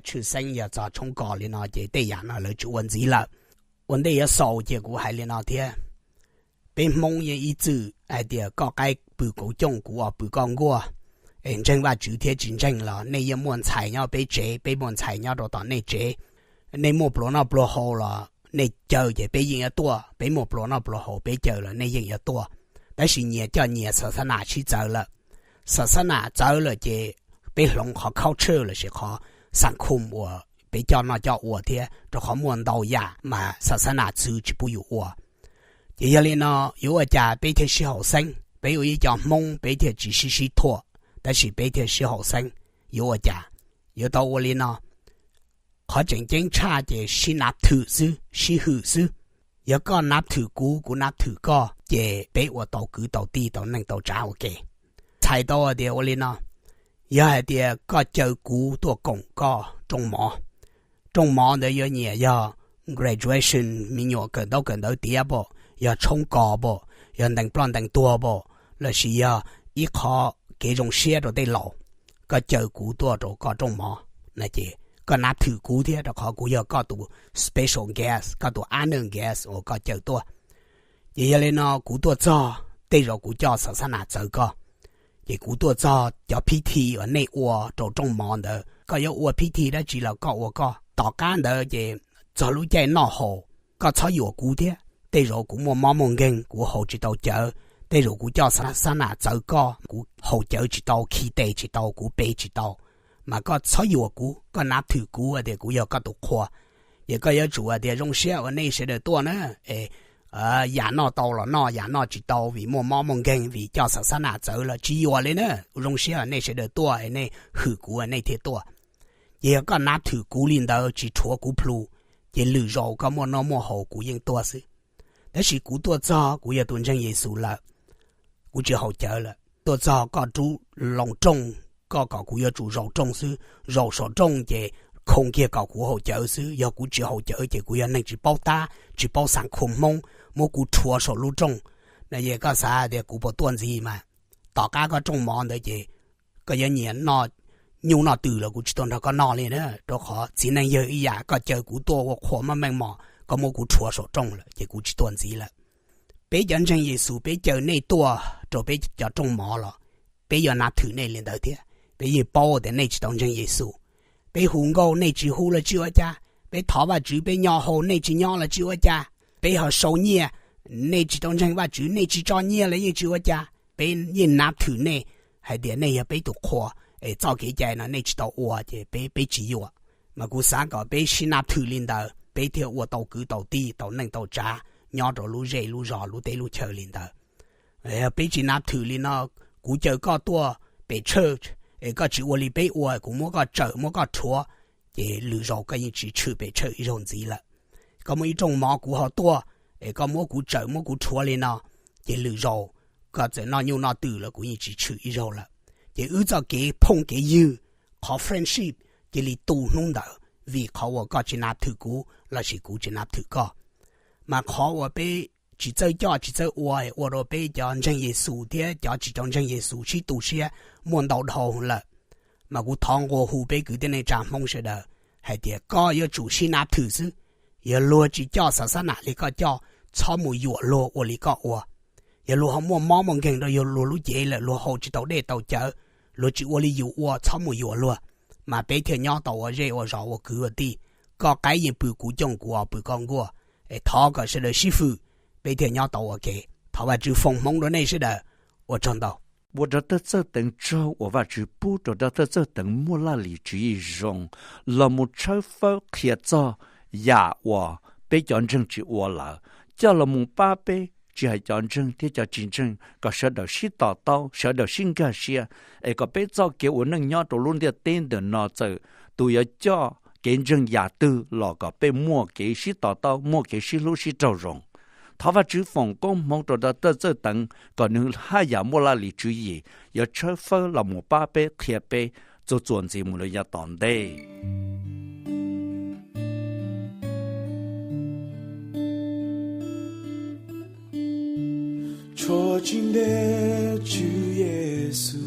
Tshwj xeeb yog txog tshoob kos li no ces tej yam no lawv tsis ua ntxiv lawm. Ua ntej yuav xaus ces kuv hais li no thiab, peb Hmoob yeej ib txwm hais tias koj qaib pw kuv cooj, kuv os pw koj nkuaj. Es ntseeg Vajtswv thiab tsis ntseeg los nej yeej muaj ntxhais nyob peb tsev, peb muaj ntxhais nyob rau tom nej tsev. Nej muaj pluas noj pluas haus los nej caw ces peb yeej yuav tuaj, peb muaj pluas noj pluas haus peb caw los nej yeej yuav tuaj. Tab sis nyias coj nyias xa xa nas sib txawv lawm. Xa xa nas txawv lawm ces peb hloov qhov culture lossis qhov xam khum uas peb coj noj coj ua thiab, rau qhov muaj ntau yam mas xa xa nas txwv tsis pub yus ua. Ces yog li no, yuav ua cas peb thiaj sib haum xeeb? Peb ua ib co Hmoob peb thiaj tsis sib sib thuam, tab sis peb thiaj sib haum xeeb. Yuav ua cas? Yuav tau ua li no. Qhov tseem ceeb tshaj ces sib nab thwm xwb, sib hwm xwb. Yog koj nab thwm kuv, kuv nab thwm koj, ces peb ua tau kwv tau tij tau neej tau tsav ua ke. Txhais tau tias ua li no, yog hais tias koj caw kuv tuaj koom koj rooj mov, rooj mov ntawd yuav nyiam yog graduation, me nyuam kawm ntaub kawm ntawv tiav pom, yog tshoob kos pom, yog ntees ploj ntees tuag pom, lossis yog ib qho kev zoo siab rau tej laus, koj caw kuv tuaj rau koj rooj mov no ces koj nab thwm kuv thiab, rau qhov kuv yog koj tus special guest, koj tus honor guest uas koj caw tuaj. Ces yog li no kuv tuaj txog, tej zaum kuv coj xa xab nas txawv koj. Ces kuv tuaj txog cov phib thi uas nej ua rau rooj mov ntawd, koj yuav ua phib thi dab tsi los koj ua koj. Tom qab ntawd ces txog lub caij noj haus, koj txhob yuam kuv thiab. Tej zaum kuv muaj mob muaj nkeeg, kuv haus tsis tau cawv, tej zaum kuv coj xab nas txawv koj, kuv haus cawv tsis tau, khi tes tsis tau, kuv pe tsis tau, mas koj txhob yuam kuv, koj nab thwm kuv tias kuv yog koj tus qhua. Ces koj yuav tsum hais tias zoo siab uas nej sawv daws tuaj na, es yam noj tau los noj, yam noj tsis tau vim muaj mob muaj nkeeg, vim coj xa xab nas txawv los tsis yuam li na, kuv zoo siab uas nej sawv daws tuaj es nej hwm kuv nej thiaj tuaj. Ces yog koj nab thwm kuv li ntawd tsis rhuav kuv plhu, ces lwm zaus koj muaj noj muaj haus kuv yeej tuaj xwb. Tab sis kuv tuaj txog kuv yog tus ntseeg Yexus lawm, kuv tsis haus cawv lawm. Tuaj txog koj rub loo rooj, koj kom kuv yuav tsum zaus rooj xwb, zaus saum rooj ces khoo kiag kom kuv haus cawv xwb. Yog kuv tsis haus cawv ces kuv yog neeg tsis paub tab, tsis paub xav khua Hmoob, muab kuv rhuav saum lub rooj. No es koj xav tias kuv puas tuaj ntxiv mas? Tom qab koj rooj mov ntawd ces koj yuav nyiam noj nyuj noj twm los kuv tsis tuaj nrog koj noj li na, rau qhov txiv neej yawg ib yam, koj caw kuv tuaj ua qhua maj meej mos, koj muab kuv rhuav saum rooj lawm ces kuv tsis tuaj ntxiv lawm. Peb cov ntseeg Yexus peb caw nej tuaj rau peb cov rooj mov los peb yuav nab thwm nej li ntawd thiab. Peb yeej paub tias nej tsis tau ntseeg Yexus. Peb hu nkauj nej tsis hu los tsis ua cas, peb thov Vajtswv peb nyo hau nej tsis nyob los tsis ua cas, peb ho sau nyiaj, nej tsis tau ntseeg Vajtswv nej tsis tso nyiaj los yeej tsis ua cas. Peb yeej nab thwm nej hais tias nej yog peb tus qhua, es txoj kev cai no nej tsis tau ua ces peb, peb tsis yuam. Mas kuv xav kom peb sib nab thwm li ntawd peb thiaj ua tau kwv tau tij tau neej tau tsav nyob rau lub zej lub zos lub teb lub chaw li ntawd. Yog peb tsis nab thwm li no, kuv caw koj tuaj pem church es koj tsis ua li peb ua, kuv muab koj tsawm muab koj rhuav, ces lwm zaus koj yeej tsis tshwm pem church ib zaug ntxiv lawm. Koj muaj ib rooj mov kuv ho tuaj, es koj muab kuv tsawm muab kuv rhuav li no, ces lwm zaus koj txawm noj nyuj noj twm los kuv yeej tsis tshwm ib zaug lawm. Ces wb txoj kev phooj kev ywg, qhov friendship cia li tu hnub ntawd vim qhov uas koj tsis nab thwm kuv lossis kuv tsis nab thwm koj. Mas qhov uas peb tsis txawj coj tsis txawj ua, ua rau peb cov ntseeg Yexus thiab cov tsis tau ntseeg Yexus sib tu siab muaj ntau dhau lawm. Mas kuv thov nqua hu peb kwv tij neej tsa Hmoob sawv daws hais tias koj yuav tsum sib nab thwm xwb. Yog luag tsis coj xa xab nam li koj coj, txhob mus yuam luag ua li koj ua. Yog luag ho muaj mob muaj nkeeg rau yog luag lub cev lawm, luag haus tsis tau dej tau cawv, luag tsis ua li yus ua, txhob mus yuam luag, mas peb thiaj nyob tau ua zej ua zos ua kwv ua tij. Koj qaib yeej pw kuv cooj, kuv os pw koj nkuaj. Es thov kom sawv daws sib fwm, peb thiaj nyob tau ua ke. Thov Vajtswv foom hmoov rau nej sawv daws. Ua tsaug ntau. Ua rau Dawj Txawj Teev tsaug uas Vajtswv pub rau Dawj Txawj Teev muaj laj lim tswv yim zoo los mus tshawb fawb qhia txog yam uas peb cov ntseeg tsis ua lawm, coj los mus pab peb tsis hais cov ntseeg thiab cov tsis ntseeg kom sawv daws sib to taub, sawv daws sib nkag siab, es kom peb txoj kev ua neej nyob rau lub ntiaj teb ntawm no txawm tus yuav coj kev ntseeg yam twg los kom peb muaj kev sib to taub, muaj kev sib hlub sib raug zoo. Thov Vajtswv foom koob hmoov rau Dawj Txawj Teev kom nws haj yam muaj laj lim tswv yim yuav tshawb fawb los mus pab peb qhia peb txuas txuas ntxiv mus rau yav tom ntej. Tshuav tsis ntev Tswv Yexus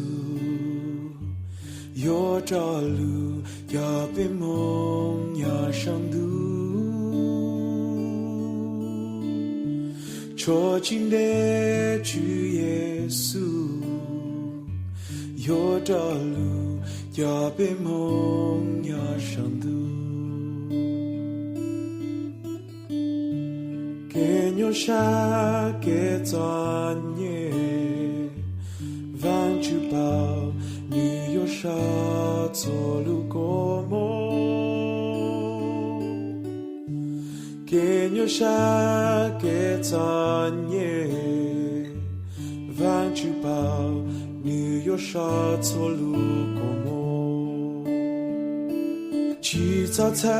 yuav rov lug coj peb moog nyob saum ntuj. Tshuav tsis ntev Tswv Yexus yuav rov lug coj peb moog nyob saum ntuj. Kev nyuaj sab kev txom nyem, Vaajtswv paub nwg yuav sau txhua lub kua muag. Kev nyuaj sab kev txom nyem, Vaajtswv paub nwg yuav sau txhua lub kua muag. Tsis txhob txhawj,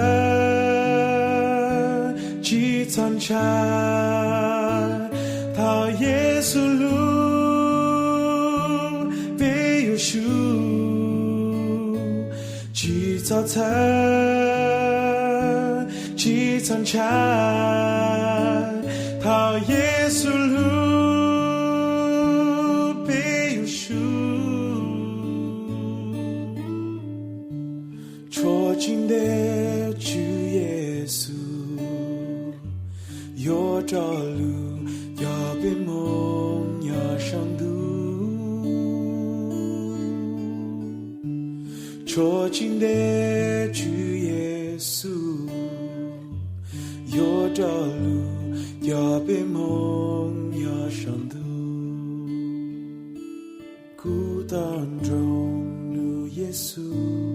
tsis txhob ntshai, thaum Yexus hlub peb yuav sub. Tsis txhob txhawj, tsis txhob ntshai, thaum Yexus hlub peb yuav sub. Tshuav tsis ntev Tswv Yexus yuav rov lug coj peb moog nyob saum ntuj. Tshuav tsis ntev Tswv Yexus yuav rov lug coj peb moog nyob saum ntuj. Kuv tau nrug nug Yexus